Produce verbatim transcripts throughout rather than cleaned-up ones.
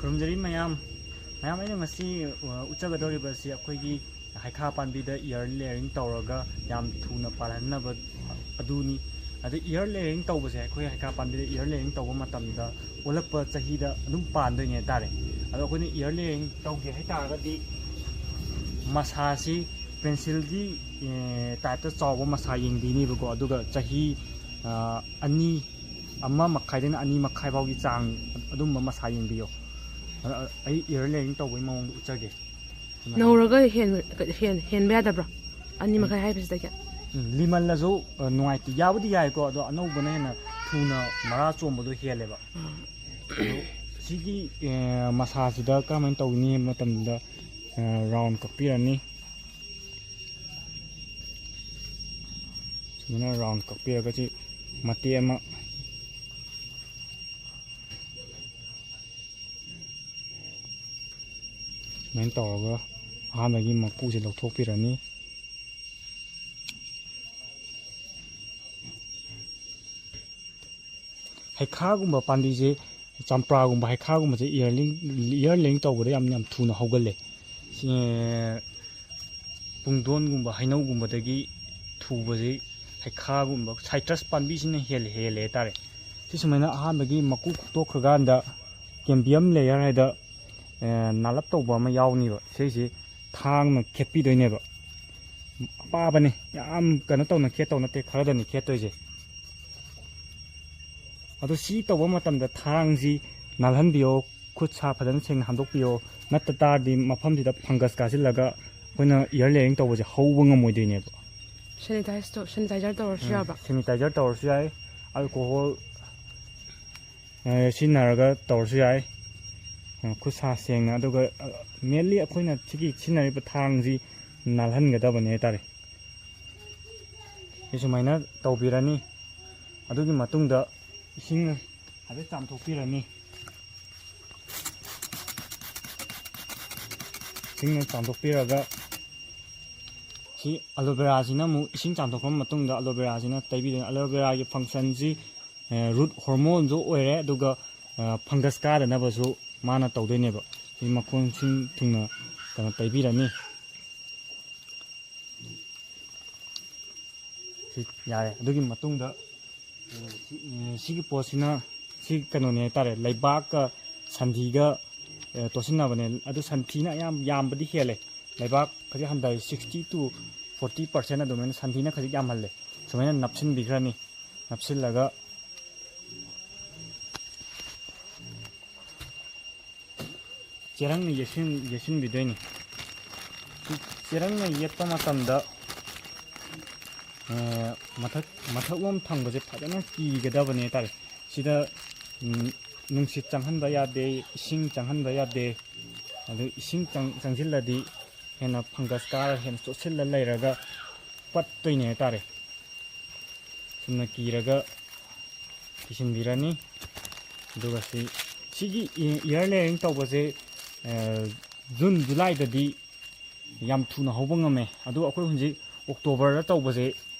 ꯈꯨꯔꯨꯝꯖꯔꯤ ꯃꯌꯥꯝ꯫ ꯃꯌꯥꯝ, ꯑꯩꯅ ꯉꯁꯤ, ꯑ, ꯎꯠꯆꯒꯗꯧꯔꯤꯕꯁꯤ ꯑꯩꯈꯣꯏꯒꯤ ꯍꯩꯈꯥ ꯄꯥꯝꯕꯤꯗ ear layering ꯇꯧꯔꯒ ꯌꯥꯝ ꯊꯨꯅ ꯄꯥꯜꯍꯟꯅꯕ ꯑꯗꯨꯅꯤ꯫ ꯑꯗ ear layering ꯇꯧꯕꯁꯦ, ꯑꯩꯈꯣꯏ ꯍꯩꯈꯥ ꯄꯥꯝꯕꯤꯗ ear layering ꯇꯧꯕ ꯃꯇꯝꯗ ꯑꯣꯜꯂꯛꯄ ꯆꯍꯤꯗ ꯑꯗꯨꯝ ꯄꯥꯟꯗꯣꯏꯅꯦ ꯍꯥꯏꯇꯥꯔꯦ꯫ ꯑꯗꯣ ꯑꯩꯈꯣꯏꯅ ear layering ꯇꯧꯒꯦ ꯍꯥꯏꯇꯥꯔꯒꯗꯤ ꯃꯁꯥꯁꯤ ꯄꯦꯟꯁꯤꯜꯒꯤ, ꯑꯦ, ꯇꯥꯏꯞꯇ ꯆꯥꯎꯕ ꯃꯁꯥ ꯌꯦꯡꯕꯤꯅꯦꯕꯀꯣ꯫ ꯑꯗꯨꯒ ꯆꯍꯤ, ꯑ, ꯑꯅꯤ, ꯑꯃ ꯃꯈꯥꯏꯗꯩꯅ ꯑꯅꯤ ꯃꯈꯥꯏ ꯐꯥꯎꯒꯤ ꯆꯥꯡ ꯑꯗꯨꯝꯕ ꯃꯁꯥ ꯌꯦꯡꯕꯤꯌꯣ꯫ ꯑ, ꯑ, ꯑꯩ ear layering ꯇꯧꯕꯒꯤ ꯃꯑꯣꯡꯗꯣ ꯎꯠꯆꯒꯦ꯫ ꯁꯨꯃꯥꯏꯅ꯫ ꯅꯧꯔꯒ ꯍꯦꯟ-, ꯍꯦꯟ-, ꯍꯦꯟꯕ ꯌꯥꯗꯕ꯭ꯔꯣ? ꯑꯅꯤ ꯃꯈꯥꯏ ꯍꯥꯏꯕꯁꯤꯗꯒꯤ? ꯎꯝ, ꯂꯤꯃꯜꯂꯁꯨ, ꯑ, ꯅꯨꯡꯉꯥꯏꯇꯦ꯫ ꯌꯥꯕꯨꯗꯤ ꯌꯥꯏꯀꯣ, ꯑꯗꯣ ꯑꯅꯧꯕꯅ ꯍꯦꯟꯅ ꯊꯨꯅ ꯃꯔꯥ ꯆꯣꯝꯕꯗꯣ ꯍꯦꯜꯂꯦꯕ꯫ ꯑꯥ꯫ ꯑꯗꯣ ꯁꯤꯒꯤ, ꯑ, ꯃꯁꯥꯁꯤꯗ ꯀꯔꯝꯍꯥꯏꯅ ꯇꯧꯒꯅꯤ ꯍꯥꯏꯕ ꯃꯇꯝꯗ, ꯑ, round ꯀꯛꯄꯤꯔꯅꯤ꯫ ꯁꯨꯃꯥꯏꯅ round ꯀꯛꯄꯤꯔꯒ ꯁꯤ ꯃꯇꯦꯛ ꯑꯃ ꯁꯨꯃꯥꯏꯅ ꯇꯧꯔꯒ ꯑꯍꯥꯟꯕꯒꯤ ꯃꯀꯨꯁꯦ ꯂꯧꯊꯣꯛꯄꯤꯔꯅꯤ꯫ ꯍꯩꯈꯥꯒꯨꯝꯕ ꯄꯥꯝꯕꯤꯁꯦ, ꯆꯝꯄ꯭ꯔꯥꯒꯨꯝꯕ, ꯍꯩꯈꯥꯒꯨꯝꯕꯁꯦ ear layering, ear layering ꯇꯧꯕꯗ ꯌꯥꯝ, ꯌꯥꯝ ꯊꯨꯅ ꯍꯧꯒꯜꯂꯦ꯫ ꯁꯤ, ꯄꯨꯡꯗꯣꯟꯒꯨꯝꯕ, ꯍꯩꯅꯧꯒꯨꯝꯕꯗꯒꯤ ꯊꯨꯕꯁꯤ ꯍꯩꯈꯥꯒꯨꯝꯕ, citrus ꯄꯥꯝꯕꯤꯁꯤꯅ ꯍꯦꯜꯂꯦ, ꯍꯦꯜꯂꯦ ꯍꯥꯏꯇꯥꯔꯦ꯫ ꯁꯤ ꯁꯨꯃꯥꯏꯅ ꯑꯍꯥꯟꯕꯒꯤ ꯃꯀꯨ ꯈꯣꯛꯇꯣꯛꯈ꯭ꯔꯀꯥꯟꯗ cambium layer ꯍꯥꯏꯗ, ꯑꯦ, ꯅꯥꯜꯂꯞ ꯇꯧꯕ ꯑꯃ ꯌꯥꯎꯅꯤꯕ꯫ ꯁꯤꯁꯤ ꯊꯥꯡꯅ ꯈꯦꯠꯄꯤꯗꯣꯏꯅꯦꯕ꯫ ꯑꯄꯥꯕꯅꯤ, ꯌꯥꯝ ꯀꯩꯅꯣ ꯇꯧꯅ ꯈꯦꯠꯇꯧ ꯅꯠꯇꯦ, ꯈꯔꯗꯅꯤ ꯈꯦꯠꯇꯣꯏꯁꯦ꯫ ꯑꯗꯣ ꯁꯤ ꯇꯧꯕ ꯃꯇꯝꯗ ꯊꯥꯡꯁꯤ ꯅꯥꯜꯍꯟꯕꯤꯌꯣ, ꯈꯨꯠ ꯁꯥ ꯐꯖꯅ ꯁꯦꯡꯅ ꯍꯥꯝꯗꯣꯛꯄꯤꯌꯣ꯫ ꯅꯠꯇ ꯇꯥꯔꯗꯤ ꯃꯐꯝꯁꯤꯗ fungus ꯀꯥꯁꯤꯜꯂꯒ ꯑꯩꯈꯣꯏꯅ ear layering ꯇꯧꯕꯁꯦ ꯍꯧꯕ ꯉꯝꯃꯣꯏꯗꯣꯏꯅꯦꯕ꯫ Sanitize ꯇꯧ-, sanitizer ꯇꯧꯔꯁꯨ ꯎꯝ, ꯌꯥꯕ꯭ꯔꯥ? Sanitizer ꯇꯧꯔꯁꯨ ꯌꯥꯏ, alcohol, ꯑ, ꯁꯤꯖꯤꯟꯅꯔꯒ ꯇꯧꯔꯁꯨ ꯌꯥꯏ꯫ ꯑ, ꯈꯨꯠ ꯁꯥ ꯁꯦꯡꯅ, ꯑꯗꯨꯒ, ꯑ, mainly ꯑꯩꯈꯣꯏꯅ ꯁꯤꯒꯤ ꯁꯤꯖꯤꯟꯅꯔꯤꯕ ꯊꯥꯡꯁꯤ ꯅꯥꯜꯍꯟꯒꯗꯕꯅꯦ ꯍꯥꯏꯇꯥꯔꯦ꯫ ꯁꯤ ꯁꯨꯃꯥꯏꯅ ꯇꯧꯕꯤꯔꯅꯤ꯫ ꯑꯗꯨꯒꯤ ꯃꯇꯨꯡꯗ ꯏꯁꯤꯡ ꯍꯥꯏꯐꯦꯠ ꯆꯥꯝꯊꯣꯛꯄꯤꯔꯅꯤ꯫ ꯏꯁꯤꯡꯅ ꯆꯥꯝꯊꯣꯛꯄꯤꯔꯒ ꯁꯤ aloe veraꯁꯤꯅ ꯑꯃꯨꯛ ꯏꯁꯤꯡ ꯆꯥꯝꯊꯣꯛꯈ꯭ꯔꯕ ꯃꯇꯨꯡꯗ aloe veraꯁꯤꯅ ꯇꯩꯕꯤꯗꯣꯏꯅꯤ꯫ Aloe veraꯒꯤ functionꯁꯤ, ꯑꯦ, root hormoneꯁꯨ ꯑꯣꯏꯔꯦ, ꯑꯗꯨꯒ, ꯑ, fungus ꯀꯥꯗꯅꯕꯁꯨ ꯃꯥꯅ ꯇꯧꯗꯣꯏꯅꯦꯕ꯫ ꯁꯤ ꯃꯈꯣꯡꯁꯤꯡ ꯊꯨꯡꯅ ꯀꯩꯅꯣ ꯇꯩꯕꯤꯔꯅꯤ꯫ ꯁꯤ ꯌꯥꯔꯦ꯫ ꯑꯗꯨꯒꯤ ꯃꯇꯨꯡꯗ, ꯑ, ꯁꯤ, ꯑ, ꯁꯤꯒꯤ ꯄꯣꯠꯁꯤꯅ, ꯁꯤ ꯀꯩꯅꯣꯅꯦ ꯍꯥꯏꯇꯥꯔꯦ, ꯂꯩꯕꯥꯛꯀ ꯁꯟꯊꯤꯒ, ꯑ, ꯇꯣꯠꯁꯤꯟꯅꯕꯅꯦ꯫ ꯑꯗꯨ ꯁꯟꯊꯤꯅ ꯌꯥꯝ ꯌꯥꯝꯕꯗꯤ ꯍꯦꯜꯂꯦ꯫ ꯂꯩꯕꯥꯛ ꯈꯖꯤꯛ ꯍꯟꯊꯔꯦ, sixty to forty percent ꯑꯗꯨꯃꯥꯏꯅ ꯁꯟꯊꯤꯅ ꯈꯖꯤꯛ ꯌꯥꯝꯍꯜꯂꯦ꯫ ꯁꯨꯃꯥꯏꯅ ꯅꯞꯁꯤꯟꯕꯤꯈ꯭ꯔꯅꯤ꯫ ꯅꯞꯁꯤꯜꯂꯒ ꯆꯦꯔꯪꯅ ꯌꯦꯠꯁꯤꯟ-, ꯌꯦꯠꯁꯤꯟꯕꯤꯗꯣꯏꯅꯤ꯫ ꯆꯦꯔꯪꯅ ꯌꯦꯠꯄ ꯃꯇꯝꯗ, ꯑ, ꯃꯊꯛ, ꯃꯊꯛꯂꯣꯝ ꯊꯪꯕꯁꯦ ꯐꯖꯅ ꯀꯤꯒꯗꯕꯅꯦ ꯍꯥꯏꯇꯥꯔꯦ꯫ ꯁꯤꯗ, ꯎꯝ, ꯅꯨꯡꯁꯤꯠ ꯆꯪꯍꯟꯕ ꯌꯥꯗꯦ, ꯏꯁꯤꯡ ꯆꯪꯍꯟꯕ ꯌꯥꯗꯦ꯫ ꯑꯗꯨ ꯏꯁꯤꯡ ꯆꯪ-, ꯆꯪꯁꯤꯜꯂꯗꯤ ꯍꯦꯟꯅ fungus ꯀꯥꯔ ꯍꯦꯟꯅ ꯆꯣꯠꯁꯤꯜꯂ ꯂꯩꯔꯒ ꯄꯠꯇꯣꯏꯅꯦ ꯍꯥꯏꯇꯥꯔꯦ꯫ ꯆꯨꯝꯅ ꯀꯤꯔꯒ ꯀꯤꯁꯤꯟꯕꯤꯔꯅꯤ꯫ ꯑꯗꯨꯒ ꯁꯤ, ꯁꯤꯒꯤ ꯏ-, ear layering ꯇꯧꯕꯁꯦ, ꯑ, ꯖꯨꯟ ꯖꯨꯂꯥꯏꯗꯗꯤ ꯌꯥꯝ ꯊꯨꯅ ꯍꯧꯕ ꯉꯝꯃꯦ꯫ ꯑꯗꯨ ꯑꯩꯈꯣꯏ ꯍꯧꯖꯤꯛ ꯑꯣꯛꯇꯣꯕꯔꯗ ꯇꯧꯕꯁꯦ,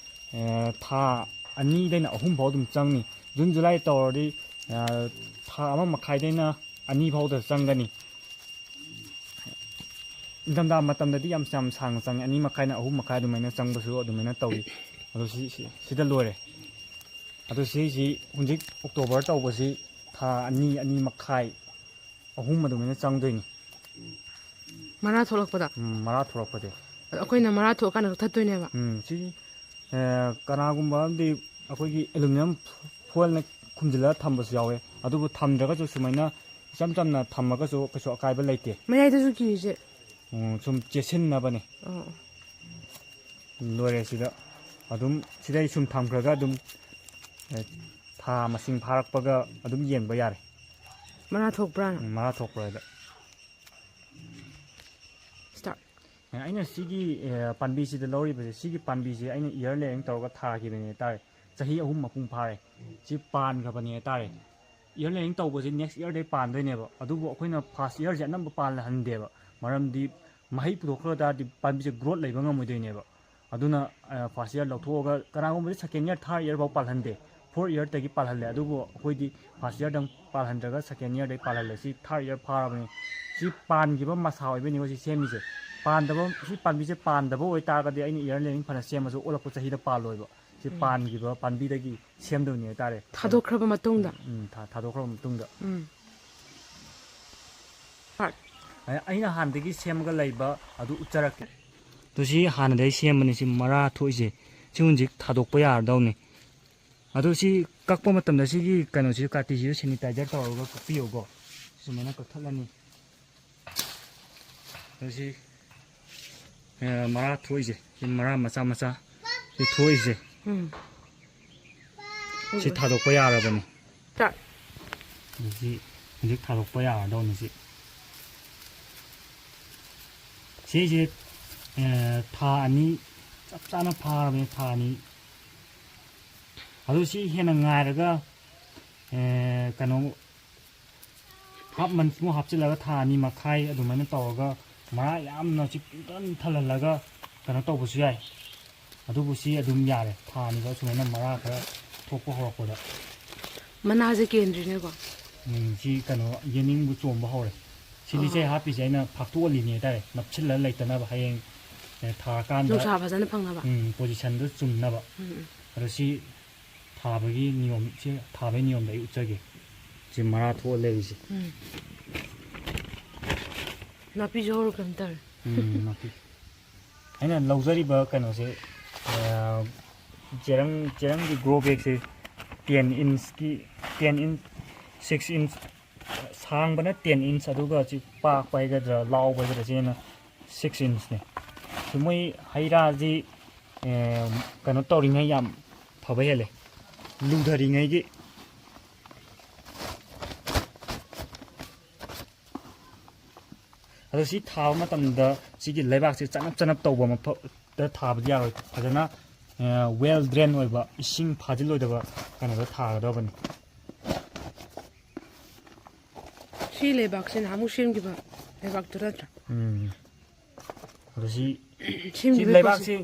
ꯑ, ꯊꯥ ꯑꯅꯤꯗꯩꯅ ꯑꯍꯨꯝ ꯐꯥꯎ ꯑꯗꯨꯝ ꯆꯪꯅꯤ꯫ ꯖꯨꯟ ꯖꯨꯂꯥꯏ ꯇꯧꯔꯗꯤ, ꯑ, ꯊꯥ ꯑꯃ ꯃꯈꯥꯏꯗꯩꯅ ꯑꯅꯤ ꯐꯥꯎꯗ ꯆꯪꯒꯅꯤ꯫ ꯏꯪꯊꯝꯊꯥ ꯃꯇꯝꯗꯗꯤ ꯌꯥꯝ, ꯌꯥꯝ ꯁꯥꯡꯅ ꯆꯪꯉꯤ, ꯑꯅꯤ ꯃꯈꯥꯏꯅ ꯑꯍꯨꯝ ꯃꯈꯥꯏ ꯑꯗꯨꯃꯥꯏꯅ ꯆꯪꯕꯁꯨ ꯑꯗꯨꯃꯥꯏꯅ ꯇꯧꯏ꯫ ꯑꯗꯣ ꯁꯤ, ꯁꯤ, ꯁꯤꯗ ꯂꯣꯏꯔꯦ꯫ ꯑꯗꯣ ꯁꯤꯁꯤ ꯍꯧꯖꯤꯛ ꯑꯣꯛꯇꯣꯕꯔ ꯇꯧꯕꯁꯤ ꯊꯥ ꯑꯅꯤ, ꯑꯅꯤ ꯃꯈꯥꯏ, ꯑꯍꯨꯝ ꯑꯗꯨꯃꯥꯏꯅ ꯆꯪꯗꯣꯏꯅꯤ꯫ ꯃꯔꯥ ꯊꯣꯛꯂꯛꯄꯗ꯫ ꯎꯝ, ꯃꯔꯥ ꯊꯣꯛꯂꯛꯄꯗꯤ꯫ ꯑꯗꯣ ꯑꯩꯈꯣꯏꯅ ꯃꯔꯥ ꯊꯣꯛꯑꯀꯥꯟꯗ ꯀꯛꯊꯠꯇꯣꯏꯅꯦꯕ꯫ ꯎꯝ, ꯁꯤ, ꯑ, ꯀꯅꯥꯒꯨꯝꯕ ꯑꯃꯗꯤ ꯑꯩꯈꯣꯏꯒꯤ aluminium foilꯅ ꯈꯨꯝꯖꯤꯜꯂꯒ ꯊꯝꯕꯁꯨ ꯌꯥꯎꯋꯦ꯫ ꯑꯗꯨꯕꯨ ꯊꯝꯗ꯭ꯔꯒꯁꯨ ꯁꯨꯃꯥꯏꯅ ꯏꯆꯝ ꯆꯝꯅ ꯊꯝꯃꯒꯁꯨ ꯀꯩꯁꯨ ꯑꯀꯥꯏꯕ ꯂꯩꯇꯦ꯫ ꯃꯌꯥꯏꯗꯁꯨ ꯀꯤꯔꯤꯁꯦ꯫ ꯎꯝ, ꯁꯨꯝ ꯆꯦꯠꯁꯤꯟꯅꯕꯅꯦ꯫ ꯑꯣ꯫ ꯂꯣꯏꯔꯦ꯫ ꯁꯤꯗ ꯑꯗꯨꯝ, ꯁꯤꯗꯩ ꯁꯨꯝ ꯊꯝꯈ꯭ꯔꯒ ꯑꯗꯨꯝ, ꯑꯦ, ꯊꯥ ꯃꯁꯤꯡ ꯐꯥꯔꯛꯄꯒ ꯑꯗꯨꯝ ꯌꯦꯡꯕ ꯌꯥꯔꯦ꯫ ꯃꯔꯥ ꯊꯣꯛꯄ꯭ꯔꯥꯅ꯫ ꯎꯝ, ꯃꯔꯥ ꯊꯣꯛꯄ꯭ꯔꯥ ꯍꯥꯏꯗ꯫ Start꯫ ꯑꯩꯅ ꯁꯤꯒꯤ, ꯑꯦ, ꯄꯥꯝꯕꯤꯁꯤꯗ ꯂꯧꯔꯤꯕꯁꯦ, ꯁꯤꯒꯤ ꯄꯥꯝꯕꯤꯁꯦ ꯑꯩꯅ ear layering ꯇꯧꯔꯒ ꯊꯥꯈꯤꯕꯅꯦ ꯍꯥꯏꯇꯥꯔꯦ꯫ ꯆꯍꯤ ꯑꯍꯨꯝ ꯃꯄꯨꯡ ꯐꯥꯔꯦ꯫ ꯁꯤ ꯄꯥꯟꯈ꯭ꯔꯕꯅꯦ ꯍꯥꯏꯇꯥꯔꯦ꯫ Ear layering ꯇꯧꯕꯁꯦ next yearꯗꯩ ꯄꯥꯟꯗꯣꯏꯅꯦꯕ꯫ ꯑꯗꯨꯕꯨ ꯑꯩꯈꯣꯏꯅ first yearꯁꯦ ꯑꯅꯝꯕ ꯄꯥꯜꯍꯟꯗꯦꯕ꯫ ꯃꯔꯝꯗꯤ ꯃꯍꯩ ꯄꯨꯊꯣꯛꯈ꯭ꯔ ꯇꯥꯔꯗꯤ ꯄꯥꯝꯕꯤꯁꯦ growth ꯂꯩꯕ ꯉꯝꯃꯣꯏꯗꯣꯏꯅꯦꯕ꯫ ꯑꯗꯨꯅ, ꯑ, first year ꯂꯧꯊꯣꯛꯑꯒ ꯀꯅꯥꯒꯨꯝꯕꯗꯤ second year, third year ꯐꯥꯎ ꯄꯥꯜꯍꯟꯗꯦ꯫ ꯐꯣꯔ ꯏꯌꯔꯗꯒꯤ ꯄꯥꯜꯍꯜꯂꯦ, ꯑꯗꯨꯕꯨ ꯑꯩꯈꯣꯏꯗꯤ ꯐꯥꯔꯁ ꯏꯌꯔꯗꯪ ꯄꯥꯜꯍꯟꯗ꯭ꯔꯒ ꯁꯦꯀꯦꯟ ꯏꯌꯔꯗꯩ ꯄꯥꯜꯍꯜꯂꯦ꯫ ꯁꯤ ꯊꯥꯔꯠ ꯏꯌꯔ ꯐꯥꯔꯕꯅꯤ꯫ ꯁꯤ ꯄꯥꯟꯈꯤꯕ ꯃꯁꯥ ꯑꯣꯏꯕꯩꯅꯤꯀꯣ ꯁꯤ ꯁꯦꯝꯃꯤꯁꯦ꯫ ꯄꯥꯟꯗꯕ, ꯁꯤ ꯄꯥꯝꯕꯤꯁꯦ ꯄꯥꯟꯗꯕ ꯑꯣꯏꯇꯥꯔꯒꯗꯤ ꯑꯩꯅ ꯏꯌꯔ ꯂꯦꯅꯤꯡ ꯐꯅ ꯁꯦꯝꯃꯁꯨ ꯑꯣꯜꯂꯛꯄ ꯆꯍꯤꯗ ꯄꯥꯜꯂꯣꯏꯕ꯫ ꯁꯤ ꯄꯥꯟꯈꯤꯕ ꯄꯥꯝꯕꯤꯗꯒꯤ ꯁꯦꯝꯗꯕꯅꯤ ꯍꯥꯏꯇꯥꯔꯦ꯫ ꯊꯥꯗꯣꯛꯈ꯭ꯔꯕ ꯃꯇꯨꯡꯗ? ꯎꯝ, ꯊꯥ-, ꯊꯥꯗꯣꯛꯈ꯭ꯔꯕ ꯃꯇꯨꯡꯗ꯫ ꯎꯝ꯫ ꯑ-, ꯑꯩꯅ ꯍꯥꯟꯅꯗꯒꯤ ꯁꯦꯝꯃꯒ ꯂꯩꯕ ꯑꯗꯨ ꯎꯠꯆꯔꯛꯀꯦ꯫ ꯑꯗꯨ ꯁꯤ ꯍꯥꯟꯅꯗꯒꯤ ꯁꯦꯝꯕꯅꯤ꯫ ꯁꯤ ꯃꯔꯥ ꯊꯣꯛꯏꯁꯦ꯫ ꯁꯤ ꯍꯧꯖꯤꯛ ꯊꯥꯗꯣꯛꯄ ꯌꯥꯔꯗꯧꯅꯤ꯫ ꯑꯗꯨ ꯁꯤ ꯀꯛꯄ ꯃꯇꯝꯗ ꯁꯤꯒꯤ ꯀꯩꯅꯣꯁꯤ, ꯀꯥꯇꯤꯁꯤꯁꯨ sanitizer ꯇꯧꯔꯒ ꯀꯛꯄꯤꯌꯨꯀꯣ꯫ ꯁꯨꯃꯥꯏꯅ ꯀꯛꯊꯠꯂꯅꯤ꯫ ꯑꯗꯨ ꯁꯤ, ꯑ, ꯃꯔꯥ ꯊꯣꯛꯏꯁꯦ, ꯁꯤ ꯃꯔꯥ ꯃꯆꯥ ꯃꯆꯥ ꯁꯤ ꯊꯣꯛꯏꯁꯦ, ꯎꯝ꯫ ꯁꯤ ꯊꯥꯗꯣꯛꯄ ꯌꯥꯔꯕꯅꯤ꯫ ꯇ- ꯁꯤ ꯍꯧꯖꯤꯛ ꯊꯥꯗꯣꯛꯄ ꯌꯥꯔꯗꯧꯅꯤ ꯁꯤ꯫ ꯁꯤꯁꯦ, ꯑ, ꯊꯥ ꯑꯅꯤ ꯆꯞ ꯆꯥꯅ ꯐꯥꯔꯕꯅꯤ, ꯊꯥ ꯑꯅꯤ꯫ ꯑꯗꯨ ꯁꯤ ꯍꯦꯟꯅ ꯉꯥꯏꯔꯒ, ꯑ, ꯀꯩꯅꯣ, half month ꯃꯨꯛ ꯍꯥꯞꯆꯤꯜꯂꯒ ꯊꯥ ꯑꯅꯤ ꯃꯈꯥꯏ ꯑꯗꯨꯃꯥꯏꯅ ꯇꯧꯔꯒ ꯃꯔꯥ ꯌꯥꯝꯅ ꯆꯤꯛ ꯄꯨꯡꯊꯟ ꯊꯜꯍꯜꯂꯒ ꯀꯩꯅꯣ ꯇꯧꯕꯁꯨ ꯌꯥꯏ꯫ ꯑꯗꯨꯕꯨ ꯁꯤ ꯑꯗꯨꯝ ꯌꯥꯔꯦ, ꯊꯥ ꯑꯅꯤꯗ ꯁꯨꯃꯥꯏꯅ ꯃꯔꯥ ꯈꯔ ꯊꯣꯛꯄ ꯍꯧꯔꯛꯄꯗ꯫ ꯃꯅꯥꯁꯦ ꯀꯦꯟꯗ꯭ꯔꯤꯅꯦꯀꯣ? ꯎꯝ, ꯁꯤ ꯀꯩꯅꯣ ꯌꯦꯅꯤꯡꯕꯨ ꯆꯣꯡꯕ ꯍꯧꯔꯦ꯫ ꯁꯤ ꯂꯤꯆꯩ ꯑꯥ꯫ ꯍꯥꯞꯄꯤꯁꯦ ꯑꯩꯅ ꯐꯥꯛꯇꯣꯛꯍꯜꯂꯤꯅꯦ ꯍꯥꯏꯇꯥꯔꯦ, ꯅꯞꯁꯤꯜꯂ ꯂꯩꯇꯅꯕ, ꯍꯌꯦꯡ, ꯑꯦ, ꯊꯥꯔꯀꯥꯟꯗ, ꯅꯨꯡꯁꯥ ꯐꯖꯅ ꯐꯪꯅꯕ? ꯎꯝ, positionꯗꯨ ꯆꯨꯝꯅꯕ꯫ ꯎꯝ, ꯎꯝ꯫ ꯑꯗꯣ ꯁꯤ ꯊꯥꯕꯒꯤ ꯅꯤꯌꯣꯝ, ꯁꯤ ꯊꯥꯕꯒꯤ ꯅꯤꯌꯣꯝꯗ ꯑꯩ ꯎꯠꯆꯒꯦ꯫ ꯁꯤ ꯃꯔꯥ ꯊꯣꯛꯑ ꯂꯩꯔꯤꯁꯦ꯫ ꯎꯝ꯫ ꯅꯥꯄꯤꯁꯨ ꯍꯧꯔ ꯀꯩꯅꯣ ꯇꯧꯔꯦ꯫ ꯎꯝ, ꯅꯥꯄꯤ꯫ ꯑꯩꯅ ꯂꯧꯖꯔꯤꯕ ꯀꯩꯅꯣꯁꯦ, ꯑ, ꯆꯦꯔꯪ, ꯆꯦꯔꯪꯒꯤ grow bagꯁꯦ ten inchꯀꯤ, ten inch, six inch, ꯁꯥꯡꯕꯅ ten inch, ꯑꯗꯨꯒ ꯁꯤ ꯄꯥꯛꯄ ꯍꯥꯏꯒꯗ꯭ꯔꯥ, ꯂꯥꯎꯕ ꯍꯥꯏꯒꯗ꯭ꯔꯥ, ꯁꯤꯅ six inchꯅꯦ꯫ ꯁꯤ ꯃꯣꯏ ꯍꯩ ꯔꯥꯁꯤ, ꯑꯦ, ꯀꯩꯅꯣ ꯇꯧꯔꯤꯉꯩ ꯌꯥꯝ ꯐꯕ ꯍꯦꯜꯂꯦ, ꯂꯨꯊꯔꯤꯉꯩꯒꯤ꯫ ꯑꯗꯣ ꯁꯤ ꯊꯥꯕ ꯃꯇꯝꯗ ꯁꯤꯒꯤ ꯂꯩꯕꯥꯛꯁꯦ ꯆꯅꯞ ꯆꯅꯞ ꯇꯧꯕ ꯃꯐꯝꯗ ꯊꯥꯕꯗꯤ ꯌꯥꯔꯣꯏ꯫ ꯐꯖꯅ, ꯑ, well drain ꯑꯣꯏꯕ, ꯏꯁꯤꯡ ꯐꯥꯖꯤꯜꯂꯣꯏꯗꯕ ꯀꯩꯅꯣꯗ ꯊꯥꯒꯗꯕꯅꯤ꯫ ꯁꯤ ꯂꯩꯕꯥꯛꯁꯦ ꯅꯍꯥꯟꯃꯨꯛ ꯁꯦꯝꯈꯤꯕ ꯂꯩꯕꯥꯛꯇꯨ ꯅꯠꯇ꯭ꯔꯥ? ꯎꯝ꯫ ꯑꯗꯣ ꯁꯤ, ꯁꯤ ꯁꯦꯝꯈꯤꯕ ꯂꯩꯕꯥꯛꯁꯦ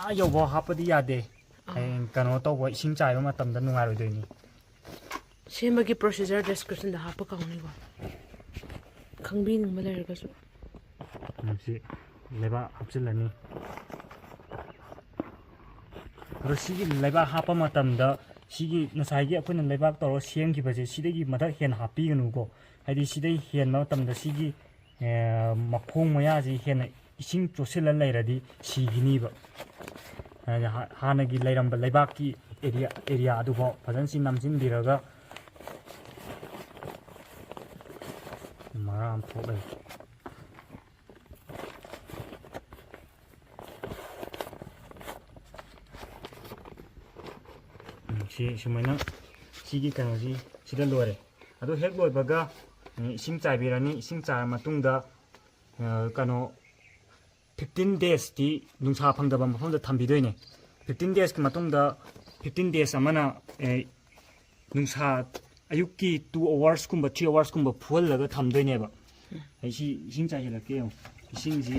ꯑꯥ ꯌꯧꯕ ꯍꯥꯞꯄꯗꯤ ꯌꯥꯗꯦ꯫ ꯍꯌꯦꯡ ꯀꯩꯅꯣ ꯇꯧꯕ, ꯏꯁꯤꯡ ꯆꯥꯏꯕ ꯃꯇꯝꯗ ꯅꯨꯡꯉꯥꯏꯔꯣꯏꯗꯣꯏꯅꯤ꯫ ꯁꯦꯝꯕꯒꯤ procedure description ꯗ ꯍꯥꯞꯄ ꯀꯥꯎꯅꯤꯀꯣ, ꯈꯪꯕꯤꯅꯤꯡꯕ ꯂꯩꯔꯒꯁꯨ꯫ ꯎꯝ, ꯁꯤ ꯂꯩꯕꯥꯛ ꯍꯥꯞꯆꯤꯜꯂꯅꯤ꯫ ꯑꯗꯣ ꯁꯤꯒꯤ ꯂꯩꯕꯥꯛ ꯍꯥꯞꯄ ꯃꯇꯝꯗ ꯁꯤꯒꯤ ꯉꯁꯥꯏꯒꯤ ꯑꯩꯈꯣꯏꯅ ꯂꯩꯕꯥꯛ ꯇꯧꯔꯒ ꯁꯦꯝꯈꯤꯕꯁꯦ, ꯁꯤꯗꯒꯤ ꯃꯊꯛ ꯍꯦꯟꯅ ꯍꯥꯞꯄꯤꯒꯅꯨꯀꯣ꯫ ꯍꯥꯏꯗꯤ ꯁꯤꯗꯩ ꯍꯦꯟꯕ ꯃꯇꯝꯗ ꯁꯤꯒꯤ, ꯑꯦ, ꯃꯈꯣꯡ ꯃꯌꯥꯁꯤ ꯍꯦꯟꯅ ꯏꯁꯤꯡ ꯆꯣꯠꯁꯤꯜꯂ ꯂꯩꯔꯗꯤ ꯁꯤꯈꯤꯅꯤꯕ꯫ ꯍꯥꯏꯗꯤ ꯍꯥ-, ꯍꯥꯟꯅꯒꯤ ꯂꯩꯔꯝꯕ ꯂꯩꯕꯥꯛꯀꯤ area, area ꯑꯗꯨꯐꯥꯎ ꯐꯖꯅ ꯁꯤ ꯅꯝꯁꯤꯟꯕꯤꯔꯒ ꯃꯔꯥ ꯑꯃ ꯊꯣꯛꯂꯦ꯫ ꯎꯝ, ꯁꯤ ꯁꯨꯃꯥꯏꯅ ꯁꯤꯒꯤ ꯀꯩꯅꯣꯁꯤ ꯁꯤꯗ ꯂꯣꯏꯔꯦ꯫ ꯑꯗꯨ ꯍꯦꯛ ꯂꯣꯏꯕꯒ, ꯎꯝ, ꯏꯁꯤꯡ ꯆꯥꯏꯕꯤꯔꯅꯤ꯫ ꯏꯁꯤꯡ ꯆꯥꯏꯔ ꯃꯇꯨꯡꯗ, ꯑ, ꯀꯩꯅꯣ, fifteen days ꯇꯤ ꯅꯨꯡꯁꯥ ꯐꯪꯗꯕ ꯃꯐꯝꯗ ꯊꯝꯕꯤꯗꯣꯏꯅꯦ꯫ Fifteen days ꯀꯤ ꯃꯇꯨꯡꯗ, fifteen days ꯑꯃꯅ, ꯑꯦ, ꯅꯨꯡꯁꯥ ꯑꯌꯨꯛꯀꯤ two hours ꯀꯨꯝꯕ, three hours ꯀꯨꯝꯕ ꯐꯨꯍꯜꯂꯒ ꯊꯝꯗꯣꯏꯅꯦꯕ꯫ ꯑꯩ ꯁꯤ ꯏꯁꯤꯡ ꯆꯥꯏꯁꯤꯜꯂꯛꯀꯦ ꯌꯦꯡꯉꯨ꯫ ꯏꯁꯤꯡꯁꯤ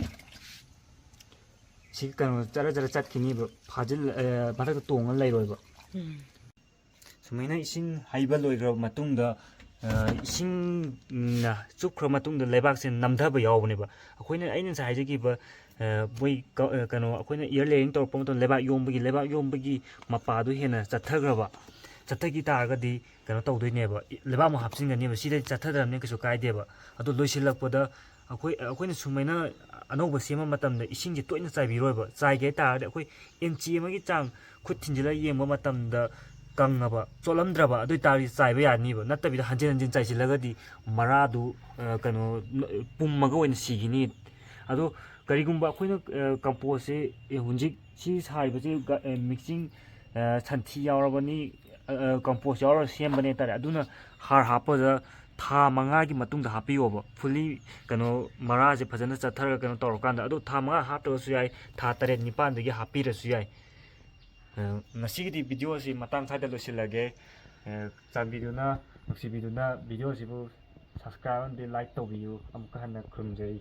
ꯁꯤ ꯀꯩꯅꯣ ꯆꯔ ꯆꯔ ꯆꯠꯈꯤꯅꯤꯕ, ꯐꯥꯖꯤꯜ-, ꯑꯦ, ꯃꯊꯛꯇ ꯇꯣꯡꯉ ꯂꯩꯔꯣꯏꯕ꯫ ꯎꯝ꯫ ꯁꯨꯃꯥꯏꯅ ꯏꯁꯤꯡ ꯍꯩꯕ ꯂꯣꯏꯈ꯭ꯔꯕ ꯃꯇꯨꯡꯗ, ꯑ, ꯏꯁꯤꯡꯅ ꯆꯨꯞꯈ꯭ꯔ ꯃꯇꯨꯡꯗ ꯂꯩꯕꯥꯛꯁꯦ ꯅꯝꯊꯕ ꯌꯥꯎꯕꯅꯦꯕ꯫ ꯑꯩꯈꯣꯏꯅ, ꯑꯩꯅ ꯉꯁꯥꯏ ꯍꯥꯏꯖꯈꯤꯕ, ꯑ, ꯃꯣꯏ ꯀ-, ꯑ, ꯀꯩꯅꯣ, ꯑꯩꯈꯣꯏꯅ air layering ꯇꯧꯔꯛꯄ ꯃꯇꯝꯗ ꯂꯩꯕꯥꯛ ꯌꯣꯝꯕꯒꯤ, ꯂꯩꯕꯥꯛ ꯌꯣꯝꯕꯒꯤ ꯃꯄꯥꯗꯨ ꯍꯦꯟꯅ ꯆꯠꯊꯈ꯭ꯔꯕ, ꯆꯠꯊꯈꯤ ꯇꯥꯔꯒꯗꯤ ꯀꯩꯅꯣ ꯇꯧꯗꯣꯏꯅꯦꯕ, ꯂꯩꯕꯥꯛ ꯑꯃꯨꯛ ꯍꯥꯞꯆꯤꯟꯒꯅꯦꯕ꯫ ꯁꯤꯗꯩ ꯆꯠꯊꯗ꯭ꯔꯕꯅꯤꯅ ꯀꯩꯁꯨ ꯀꯥꯏꯗꯦꯕ꯫ ꯑꯗꯣ ꯂꯣꯏꯁꯤꯜꯂꯛꯄꯗ ꯑꯩꯈꯣꯏ, ꯑꯩꯈꯣꯏꯅ ꯁꯨꯃꯥꯏꯅ ꯑꯅꯧꯕ ꯁꯦꯝꯕ ꯃꯇꯝꯗ ꯏꯁꯤꯡꯁꯦ ꯇꯣꯏꯅ ꯆꯥꯏꯕꯤꯔꯣꯏꯕ꯫ ꯆꯥꯏꯒꯦ ꯍꯥꯏ ꯇꯥꯔꯒꯗꯤ ꯑꯩꯈꯣꯏ ꯏꯟꯆꯤ ꯑꯃꯒꯤ ꯆꯥꯡ ꯈꯨꯠ ꯊꯤꯟꯖꯤꯜꯂꯒ ꯌꯦꯡꯕ ꯃꯇꯝꯗ ꯀꯪꯉꯕ, ꯆꯣꯠꯂꯝꯗ꯭ꯔꯕ, ꯑꯗꯨ ꯑꯣꯏ ꯇꯥꯔꯗꯤ ꯆꯥꯏꯕ ꯌꯥꯅꯤꯕ꯫ ꯅꯠꯇꯕꯤꯗ ꯍꯟꯖꯤꯟ ꯍꯟꯖꯤꯟ ꯆꯥꯏꯁꯤꯜꯂꯒꯗꯤ ꯃꯔꯥꯗꯨ, ꯑ, ꯀꯩꯅꯣ, ꯄꯨꯝꯃꯒ ꯑꯣꯏꯅ ꯁꯤꯈꯤꯅꯤ꯫ ꯑꯗꯣ ꯀꯔꯤꯒꯨꯝꯕ ꯑꯩꯈꯣꯏꯅ, ꯑ, compost ꯁꯦ, ꯑꯦ, ꯍꯧꯖꯤꯛ ꯁꯤ ꯁꯥꯔꯤꯕꯁꯤ ꯒ-, ꯑꯦ, mixing, ꯑ, ꯁꯟꯊꯤ ꯌꯥꯎꯔꯕꯅꯤ, ꯑ, ꯑ, compost ꯌꯥꯎꯔꯒ ꯁꯦꯝꯕꯅꯦ ꯍꯥꯏꯇꯥꯔꯦ꯫ ꯑꯗꯨꯅ ꯍꯥꯔ ꯍꯥꯞꯄꯗ ꯊꯥ ꯃꯉꯥꯒꯤ ꯃꯇꯨꯡꯗ ꯍꯥꯞꯄꯤꯌꯣꯕ꯫ Fully ꯀꯩꯅꯣ, ꯃꯔꯥꯁꯦ ꯐꯖꯅ ꯆꯠꯊꯔꯒ ꯀꯩꯅꯣ ꯇꯧꯔꯀꯥꯟꯗ꯫ ꯑꯗꯣ ꯊꯥ ꯃꯉꯥ ꯍꯥꯞꯇ꯭ꯔꯒꯁꯨ ꯌꯥꯏ, ꯊꯥ ꯇꯔꯦꯠ ꯅꯤꯄꯥꯟꯗꯒꯤ ꯍꯥꯞꯄꯤꯔꯁꯨ ꯌꯥꯏ꯫ ꯑ, ꯉꯁꯤꯒꯤꯗꯤ video ꯁꯤ ꯃꯇꯥꯡ ꯁ꯭ꯋꯥꯏꯗ ꯂꯣꯏꯁꯤꯜꯂꯒꯦ꯫ ꯑ, ꯆꯥꯟꯕꯤꯗꯨꯅ, ꯅꯨꯡꯁꯤꯕꯤꯗꯨꯅ video ꯁꯤꯕꯨ subscribe ꯑꯃꯗꯤ like ꯇꯧꯕꯤꯌꯨ꯫ ꯑꯃꯨꯛꯀ ꯍꯟꯅ ꯈꯨꯔꯨꯝꯖꯔꯤ꯫